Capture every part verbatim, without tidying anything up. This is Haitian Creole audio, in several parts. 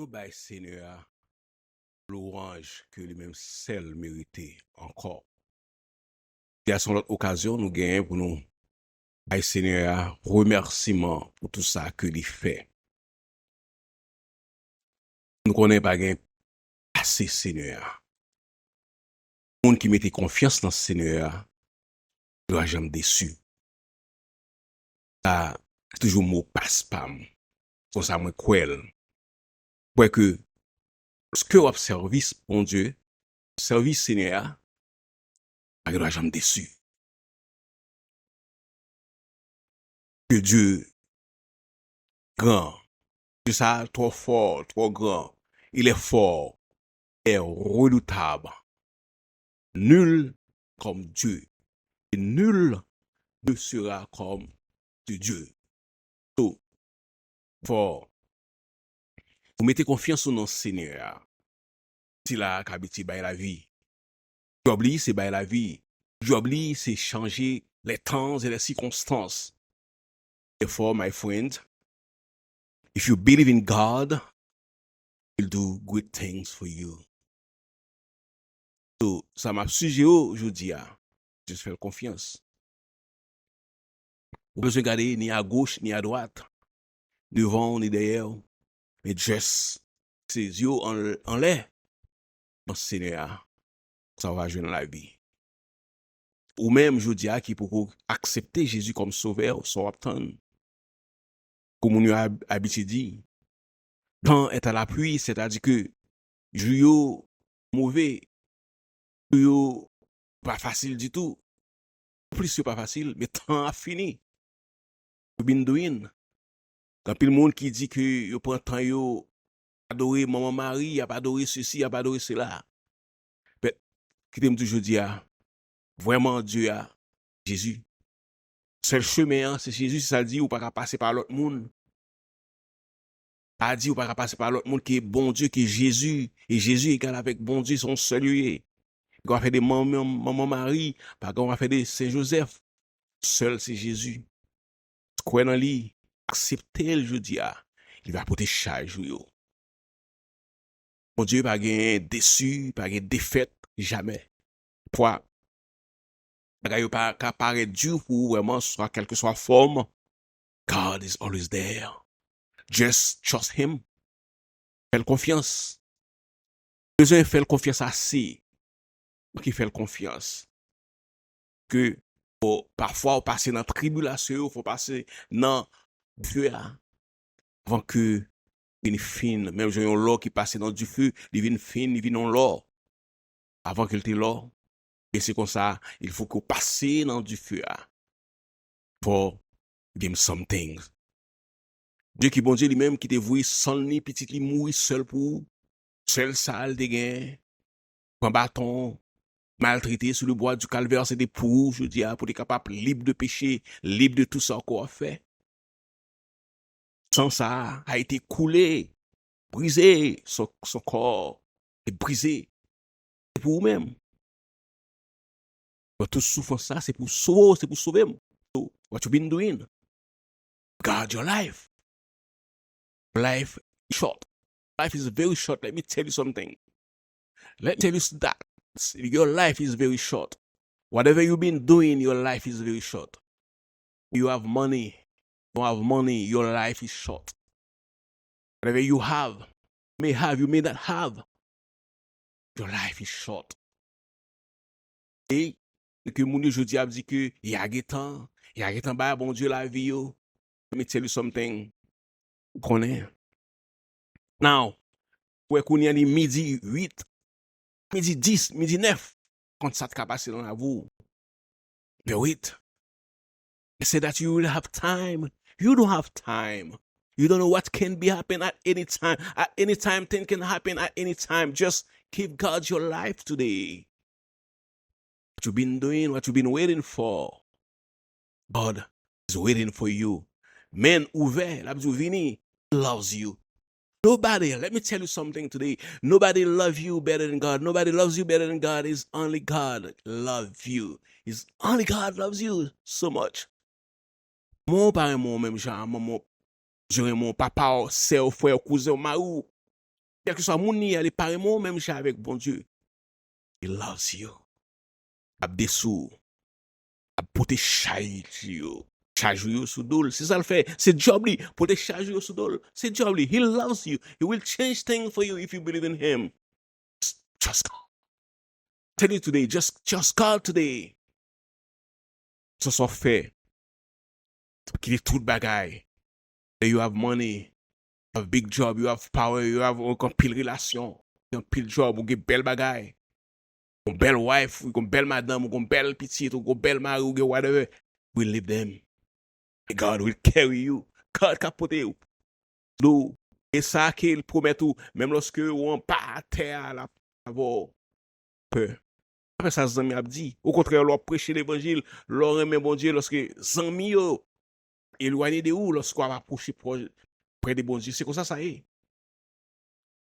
Nou bay Senyè a lwanj ke li menm sèl merite ankò. Jodi a se yon lòt okazyon nou genyen pou nou bay Senyè a remèsiman pou tou sa ke li fè. Nou konnen pa gen pase Senyè a. Moun ki mete konfyans nan Senyè a, yo pa janm desi. Sa, se toujou mo pas pa m. Konsa mwen kwè l. Kwè ke lòske w ap sèvis Bondye, sèvis Senyè a, pa gen dwa janm desi. Ke Dye gran. Dye sa twò fò, twò gran. Il est fort, est redoutable. Nul comme Dieu. Et nul ne sera comme ce Dieu. So, fò ou mete konfyans ou nan Senyè a. Sila a k abitye bay lavi. Djòb li se bay lavi. Djòb li se chanje les temps et les circonstances. Therefore, my friend, if you believe in God, he'll do great things for you. So, sa m ap sijere w jodi a, just fè l konfyans. Ou bezwen gade ni a goch, ni a dwat, devan w, ni dèyè w, men just se zye w an, anlè nan Senyè a, sa w va jwenn lavi. Ou menm, jodi a, ki poko aksepte Jezi kòm sovè, sa w ap tann? Kou moun yo ab-, abitye di, tan est à l'appui, sètadi ke jou yo move, jou yo pa fasil ditou. Plis yo pa fasil, men tan ap fini. You've been doing. Gen anpil moun ki di ke yo pran tan yo adore Manman Mari, y ap adore sesi, y ap adore sela. But, kite m di w jodi a, vrèman Dye a, Jezi. Sèl chemen an, se Jezi, se sa l di, ou pa ka pase pa lòt moun. Pa di ou pa ka pase pa lòt moun ke Bondye, ke Jezi, e Jezi egal avèk Bondye, se yon sèl yo ye. Gen w ap fè de manman, manman Mari, pa gen w ap fè de Sen Jozèf. Sèl se Jezi. Kwè nan li, aksepte l jodi a, li va pote chaj ou yo. Bondye pa gen desi, pa gen defèt, jamè. Pwa, bagay yo pa ka parèt di pou ou vrèman, swa kèlkeswa fòm, God is always there. Just trust him. Fè l konfyans. Bezwen fè l konfyans ase. Pou ki fè l konfyans. Ke, bon, pafwa ou pase nan tribilasyon yo, fò pase nan dife a. Avan ke vin fin, menm jan yon lò ki pase nan dife, li vin fin, li vin yon lò. Avan ke l te lò, e se konsa, il fo ke w pase nan dife a. Fò give something. Dye ki Bondye li menm ki te voye san li, pitit li mouri sèl pou ou, sèl sa l te gen, pran baton, maltrete sou le bwa di kalvè, se te pou ou jodi a, pou te kapab lib de peche, lib de tou sa w ap fè. San sa a été koule, brize, son, son kò te brize. Se pou ou menm. Bon, tout soufrans sa, se pou sove w, se pou sove m. So, what you been doing? Guard your life. Life is short. Life is very short. Let me tell you something. Let me tell you that your life is very short. Whatever you've been doing, your life is very short. You have money, you don't have money, your life is short. Whatever you have, you may have, you may not have, your life is short. E ke moun yo jodi ap di ke y a gentan, y a gentan bay Bondye lavi yo. Let me tell you something. Ou konnen. Now, wè kounye a li midi uit, midi dis, midi nèf. Konn sa t ka pase nan lavi w. But wait. I said that you will have time. You don't have time. You don't know what can be happen at any time. At any time, thing can happen at any time. Just give God your life today. What you been doing, what you been waiting for. God is waiting for you. Men ouvè, l ap di w vini. He loves you. Nobody, let me tell you something today. Nobody love you better than God. Nobody loves you better than God. Is only God love you. Is only God loves you so much. Manman w pa renmen w menm jan a manman w, Bondye renmen w, papa w, sè w, frè w, kouzen w, mari w. Kèlkeswa moun li ye a, li pa renmen w menm jan avèk Bondye. He loves you. Ap desou. Ap pote chaj yo. Chaj ou yo sou do l. Se sa l fè. Se djòb li. Pote chaj ou yo sou do l. Se djòb li. He loves you. He will change things for you if you believe in him. Just trust God. Tell you today, just trust God today. Sa sa w fè. Kite tout bagay. You have money, you have big job, you have power, you have anpil relasyon, anpil job, ou gen bèl bagay. Ou gen bèl wife, ou gen bèl madanm, ou gen bèl pitit, ou gen bèl mari, ou gen whatever. We leave them. God will carry you. God ka pote w. Do, e sa ke l pwomèt ou, menm lòske ou anba atè a, l ap avè w. Pè. Pa pè sa zanmi ap di. Okontrè, lè w ap preche levanjil, lè w renmen Bondye, lòske zanmi yo elwanye de ou, lòske w ap apwoche pwò-, prè de Bondye, se konsa sa ye.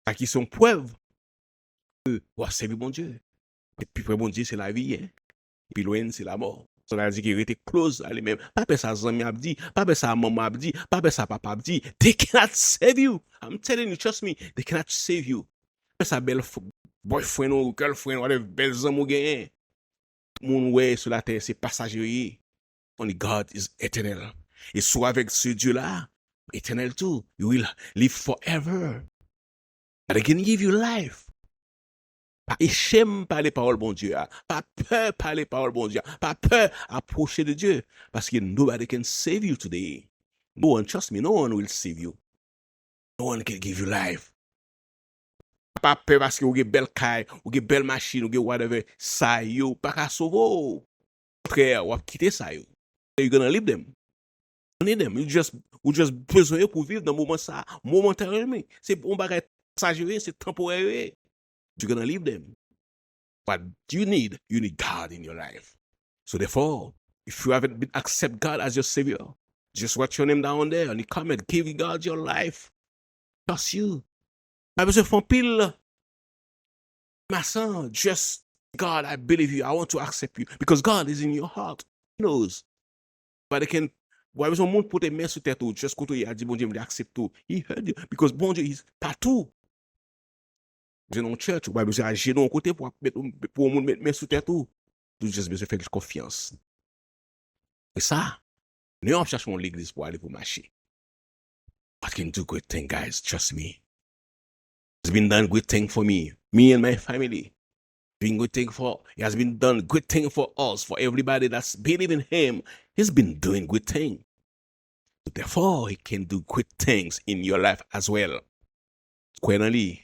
Sa ki se yon prèv ke w ap sèvi Bondye. Pi pre Bondye, se lavi, en. Pi lwen, se lamò. Sa vle di ke rete close a li menm. Pa pè sa zanmi ap di, pa pè sa manman ap di, pa pè sa papa ap di. They cannot save you. I'm telling you, trust me, they cannot save you. Pa pè sa bèl f-, boyfriend ou, girlfriend, whatever, bèl zanmi ou genyen. Tout moun wè sou latè se pasaje yo ye. Only God is eternal. E si w avèk se Dye la, eternal too. You will live forever. But I can give you life. Pa echem pale pawòl Bondye a. Pa pè pale pawòl Bondye a. Pa pè apwoche de Dye. Paske nobody can save you today. No one, trust me, no one will save you. No one can give you life. Pa pè paske ou gen bèl kay, ou gen bèl machin, ou gen whatever. Sa yo pa ka sove w. Kontrè, w ap kite sa yo. So you gonna leave them. You need them. You just, ou just bezwen yo pou viv nan moman sa. Momentarily. Se yon bagay pasaje yo ye, se tanporè yo ye. You gonna leave them. What you need, you need God in your life. So therefore, if you haven't been accept God as your Savior, just write your name down there and comment, give God your life. Trust you. Pa bezwen fè anpil masan, just, God, I believe you. I want to accept you. Because God is in your heart. He knows. But they can, pa bezwen moun pote men sou tèt ou, just kote w ye a, di Bondye, m vle aksepte w. He heard you. Because Bondye is patou. Bondye nan yon church, ou pa bezwen ajenou yon kote pou, pou yon moun met men sou tèt ou. Ou just bezwen fè l konfyans. E sa, nou ap chache yon legliz pou ale pou mache. God can do great thing, guys. Trust me. He's been done great thing for me, me and my family. Been good thing for, he has been done great thing for us, for everybody that's believe in him. He's been doing great thing. So therefore, he can do great things in your life as well. Kwè nan li.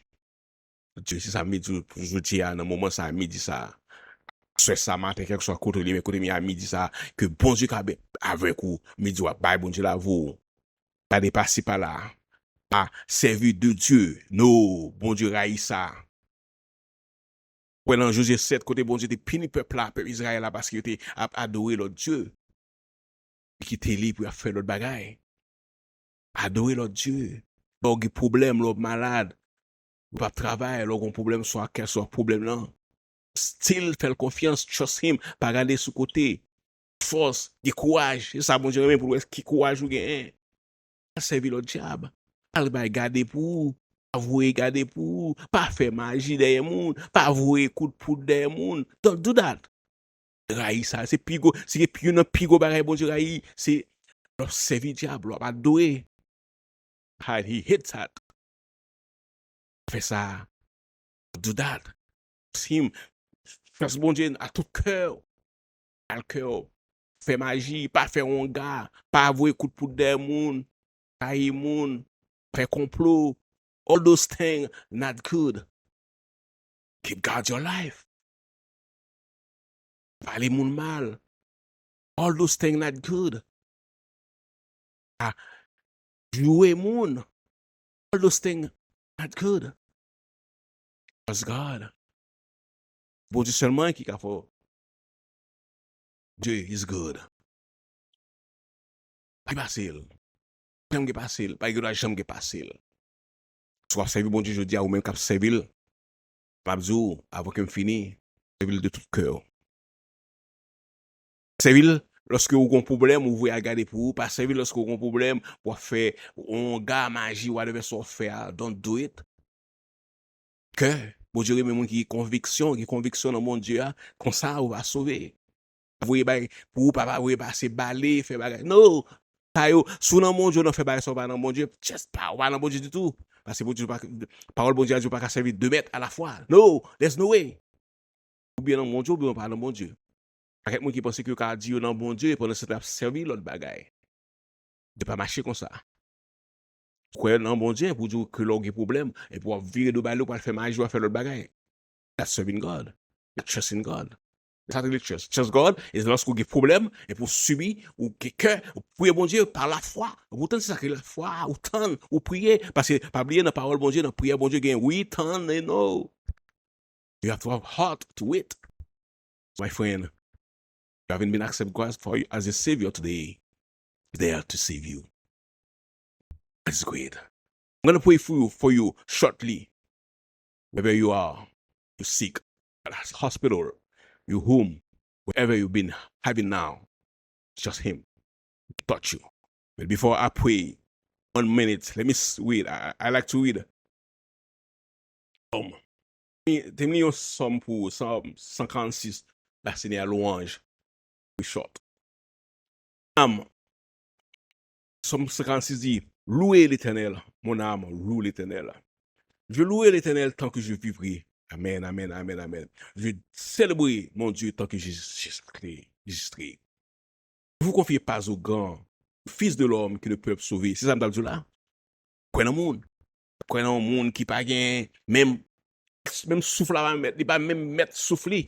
Dye, se sa m di w pou jodi a, nan moman sa, midi sa. Swè sa, maten, kèlkeswa kote w ye, men kote m ye a midi sa, ke Bondye ka ben avèk ou, midi w ap bay Bondye lavi w. Gade pasi pala. Pa sèvi de Dye. No, Bondye rayi sa. Wè nan Jozye sèt, kote Bondye te pini pèp la, pèp Izrayèl la, paske yo te ap adore lòt dye. Li kite li pou y ap fè lòt bagay. Adore lòt dye. Lè w gen pwoblèm, lè w malad, ou p ap travay, lè w gen pwoblèm, swa kèlswa pwoblèm nan, still fè l konfyans, trust him, pa gade sou kote. Fòs, gen kouraj. Se sa Bondye renmen pou l wè ki kouraj ou genyen. Pa sèvi lòt dyab. Al bay gade pou ou. Pa voye gade pou ou. Pa fè maji dèyè moun. Pa voye kout poud dèyè moun. Don't do that. Rayi sa. Se pi gwo, se pi, youn nan pi gwo bagay Bondye rayi, se lè w ap sèvi dyab, lè w ap adore. How he hates that. Fè sa. Do that. Sim, trust Bondye a tout kè w. Al kè w. Fè maji, pa fè wonga, pa voye kout poud dèyè moun, rayi moun, fè konplo. All those things not good. Keep God your life. Pale moun mal. All those things not good. A, joure moun. All those things not good. Trust God. Bondye sèlman ki ka fè w. Dieu is good. Pa gen pase l. Janm gen pase l. Pa gen dwa janm gen pase l. Si w ap sèvi Bondye jodi a, ou menm k ap sèvi l, m ap di w, avan ke m fini, sèvi l de tout kè w. Sèvi l lòske ou gon pwoblèm, ou voye al gade pou ou. Pa sèvi l lòske ou gon pwoblèm, w ap fè wonga, maji, whatever sa w ap fè a. Don't do it. kè. Bondye renmen moun ki gen konviksyon, gen konviksyon nan Bondye a, konsa ou va sove. Voye bay pou ou, papa voye pase bale, fè bagay. No! Sa yo, si w nan Bondye, w nan fè bagay sa, w pa nan Bondye, just pa, w pa nan Bondye ditou. Paske Bondye pa, pawòl Bondye a di w pa ka sèvi de mèt alafwa. No! There's no way! Oubyen nan Bondye, oubyen w pa nan Bondye. Pakèt moun ki panse ke yo ka di yo nan Bondye, pandan se tan y ap sèvi lòt bagay. Bondye pa mache konsa. Ou kwè nan Bondye pou di w ke lè w gen pwoblèm, epi w ap vire do ba li, ou pral fè maji, w ap fè lòt bagay. That's serving God. That's trusting God. Sa te rele trust. Trust God, e se lòske w gen pwoblèm, epi w sibi, ou gen kè, ou priye Bondye pa lafwa. Ou tann se sa ki lafwa, ou tann, ou priye. Paske, pa bliye nan pawòl Bondye, nan priyè Bondye gen wi, tann, e no. You have to have heart to wait. My friend, you haven't been accepted Christ for you as a savior today. He's there to save you. That's great. I'm gonna pray for you, for you shortly. Wherever you are, you sick, at hospital, you home, wherever you've been having now, just him touch you. But before I pray, one minute, let me s- read. I, I like to read. Um, te m li yon sòm pou ou, Sòm san karannsis, ba Senyè a lwanj. We short. Am, Sòm san karannsis di, Louez l'Éternel, mon âme, loue l'Éternel. Je louerai l'Éternel tant que je vivrai. Amen, amen, amen, amen. Je célébrerai mon Dieu tant que j'existerai. Vous confiez pas aux grands, aux fils de l'homme qui ne peuvent sauver. Se sa m t ap di w la. Kwè nan moun. Kwè nan yon moun ki pa gen menm, menm souf la pa mèt, li pa menm mèt souf li.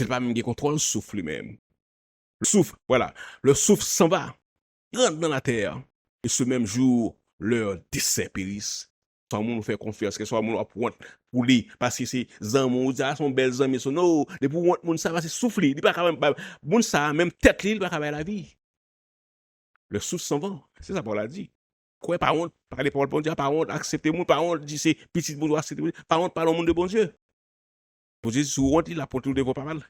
Li pa menm gen kontwòl souf li menm. Le souffle, voilà, le souffle s'en va, rentre dans la terre, et ce même jour, leurs desseins périssent. Swa moun ou fè konfyans, ke swa moun w ap wont pou li, paske se zanmi w, ou di, a, se yon bèl zanmi, so, no, depi w wont moun sa, paske souf li, li pa ka menm, ba- moun sa, menm tèt li, li pa ka bay lavi. Le souffle s'en va, se sa pawòl la di. Kwè, pa wont, pale pawòl Bondye a, pa wont, aksepte moun, pa wont, di se pitit Bondye, aksepte moun, pa wont, pale yon moun de Bondye. Bondye di, si w wont li, l ap pote w devan papa l.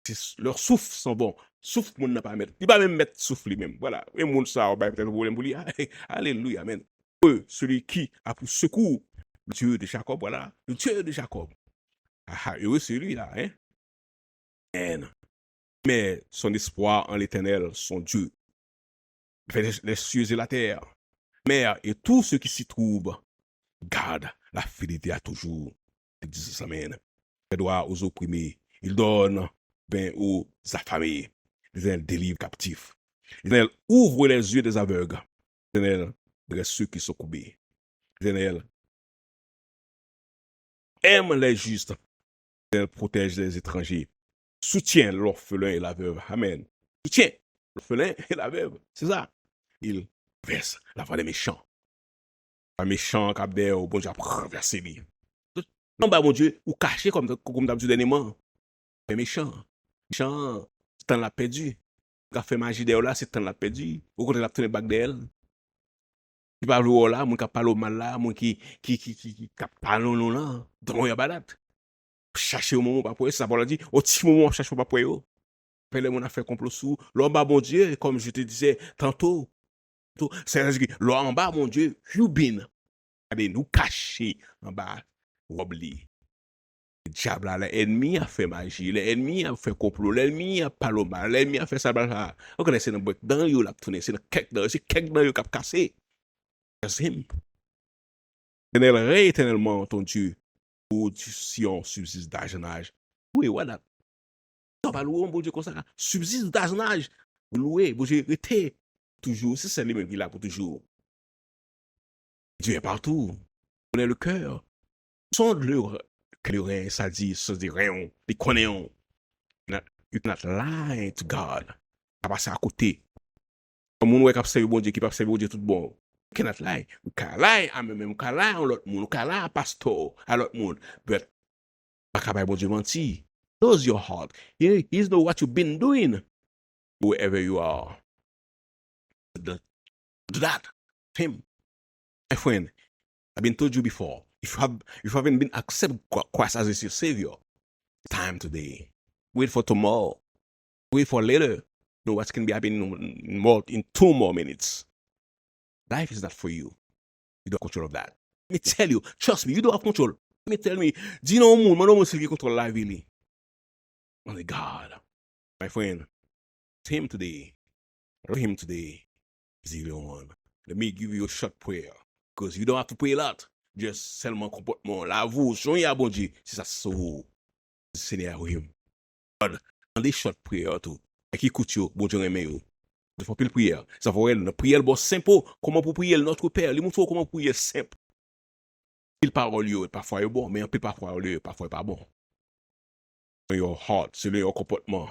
Se s- leur souffle s'en va. Souf moun nan pa mèt. Li pa menm mèt souf li menm. Vwala. E moun sa a, w bay pètèt yon pwoblèm pou li. Alelouya, amen. Heureux celui qui a pour secours le Dieu de Jacob, voilà. Le Dieu de Jacob. Ah, ah, heureux celui-là, hein. Amen. Met son espoir en l'Éternel, son Dieu. Fait les, les cieux et la terre, mer et tout ce qui s'y trouve, garde la fidélité à toujours. Ils disent amen. Fait droit aux opprimés, il donne pain aux affamés. L'Éternel délivre captifs. L'Éternel ouvre les yeux des aveugles. L'Éternel dresse ceux qui sont courbés. L'Éternel aime les justes. L'Éternel protège les étrangers. Soutient l'orphelin et la veuve. Amen. Soutient l'orphelin et la veuve. Se sa. Il renverse la voie des méchants. Pa mechan k ap dèyè w, Bondye ap ranvèse li. Anba Bondye, ou kache kòm, kòm t ap di dènyèman. Fè mechan. Mechan, se tan l ap pèdi. Moun k ap fè maji dèyè w la, se tan l ap pèdi. Okontrè, l ap tounen bak dèyè l. Li pa vle wè w la, moun k ap pale w mal la, moun ki, ki, ki, ki, ki, k ap pale w non lan, don't worry about that. Chache yon moman w p ap wè yo, se sa Pòl la di, yon ti moman w ap chache w p ap wè yo. Apre lè moun ap fè konplo sou ou, lè w anba Bondye, comme je te disais tantôt, tantôt, c'est-à-dire que lè w anba Bondye, you been, gade nou kache anba wòb li. Dyab la, lè ènmi ap fè maji, lè ènmi ap fè konplo, lè ènmi ap pale w mal, lè ènmi ap fè sa l pral fè a, ou konnen se nan bwèk dan yo l ap tounen, se nan kèk dan yo, se kèk dan yo k ap kase. That's him. L'Éternel règne éternellement, ton Dieu, ô Sion, subsiste d'âge en âge. Wi, wè dat. Sa w pa louwe yon Bondye konsa, subsiste d'âge en âge. Louwe, Bondye rete toujou. Se sèl li menm ki la pou toujou. Dieu est partout. Connaît le cœur. Sonde le, le rein, sa di, sa di ren w, li konnen w. You cannot, you cannot lie to God. Pa pase akote. Yon moun wè k ap sèvi Bondye, ki p ap sèvi Bondye tout bon. You cannot lie. Ou ka lie a mwen menm, ou ka lie a yon lòt moun, ou ka lie a pastè, a lòt moun. But, pa ka bay Bondye manti. Knows your heart. He, he know what you been doing. Wherever you are. Do that. Him. My friend, I've been told you before. If you have, if you haven't been accept Christ as your Savior, it's time today. Wait for tomorrow. Wait for later. Know what can be happening in more, in two more minutes. Life is not for you. You don't control of that. Let me tell you, trust me, you don't have control. Let me tell me, di nan yon moun, mande yon moun si l gen kontwòl lavi li. Only God. My friend, him today. Pray him today. Zero one. Let me give you a short prayer. Because you don't have to pray a lot. Just sèlman konpòtman w, lavi w, jan w ye a Bondye, se sa sou ou. Senyè a ou menm. God, mande short prayer tou. Èk ki kout yo, Bondye renmen yo. Ou fè anpil priyè. Sa fè w nan priyè l bò senp ou, kòman pou priye l, Notre Père, li montre w kòman pou priye l senp. Anpil pawòl yo, pafwa yo bon, men anpil pafwa yo, pafwa yo pa bon. Your heart, selon yon konpòtman.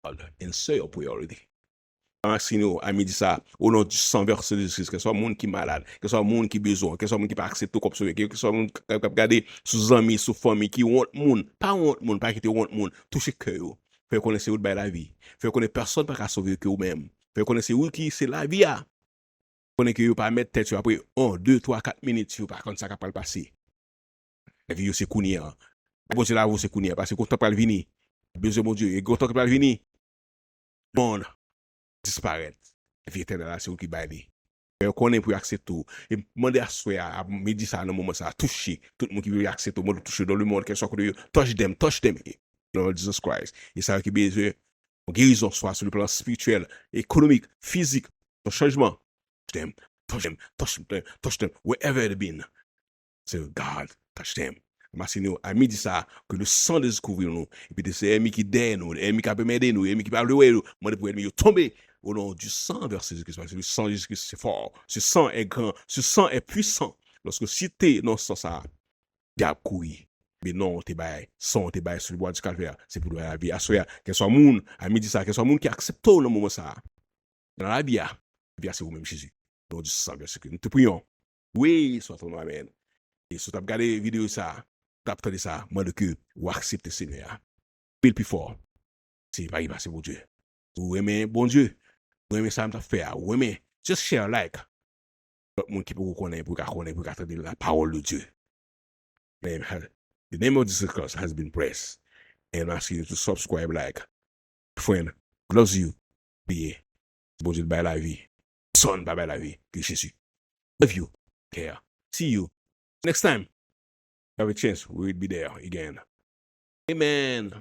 God, answer your prayer already. Ann asire nou a midi sa, o non di san vèse Jezi Kris, kèlkeswa moun ki malad, kèlkeswa moun ki bezwen, kèlkeswa moun ki pa aksepte w kòm sovè, kèlkeswa moun k ap gade sou zanmi, sou fanmi ki wont moun, pa wont moun, pa kite wont moun touche kè yo. Fè yo konnen se ou k bay lavi. Fè yo konnen pèsonn pa ka sove yo ke ou menm. Fè yo konnen se ou ki se lavi a. Konnen ke yo pa mèt tèt yo apre yon, de, twa, kat minit, yo pa konn sa k ap pral pase. Lavi yo se kounye a. Bondye lavi w se kounye a, paske gon tan pral vini. Bezwen Bondye, e gon tan ki pral vini. Mòn disparèt. Lavi etènèl la, se ou ki bay li. Fè yo konnen pou yo aksepte w. E mande aswè a, a midi sa, nan moman sa, touche tout moun ki vle aksepte w, mande w touche dans le monde, kèlkeswa kote yo. Touch them, touch them. Nan non de Jesus Christ. E sa yo ki bezwen yon gerizon, swa sou le plan espirityèl, ekonomik, fizik, yon chanjman. Touch them, touch them, touch them, touch them, wherever they been. Say, God, touch them. M asire nou a midi sa, ke le sang de Jésus kouvri nou. Epi de se ènmi ki dèyè nou, ènmi k ap emède nou, ènmi ki pa vle wè nou, mande pou ènmi yo tonbe. Au nom du sang versé Jésus-Christ, parce que le sang de Jésus-Christ, c'est fort. Ce sang est grand, ce sang est puissant. Lorsque si te nan san sa, dyab kouri. Men non, te bay, san te bay sou bwa di kalvè. Se pou nou bay lavi aswè a. Kèlkeswa moun, a midi sa, kèlkeswa moun ki aksepte w nan moman sa. Nan lavi a, lavi a se ou menm Jezi. Non di san versé Jésus-Christ. Nou te priyon. Wi, swa ton non, amèn. E si w t ap gade videyo sa, w t ap tande sa, mande ke w aksepte Senyè a. Pil pi fò. Se pa ki pase Bondye. Ou renmen Bondye. Ou renmen sa m t ap fè a. Ou renmen. Just share, like. Lòt moun ki poko konnen, pou yo ka konnen, pou yo ka tande la parole de Dieu. Name has, the name of Jesus Christ has been blessed. And I ask you to subscribe, like. Friend, loves you. Bliye. Bondye bay lavi. Pèsonn pa bay lavi ke Jezi. Love you. Care. See you next time. Have a chance. We will be there again. Amen.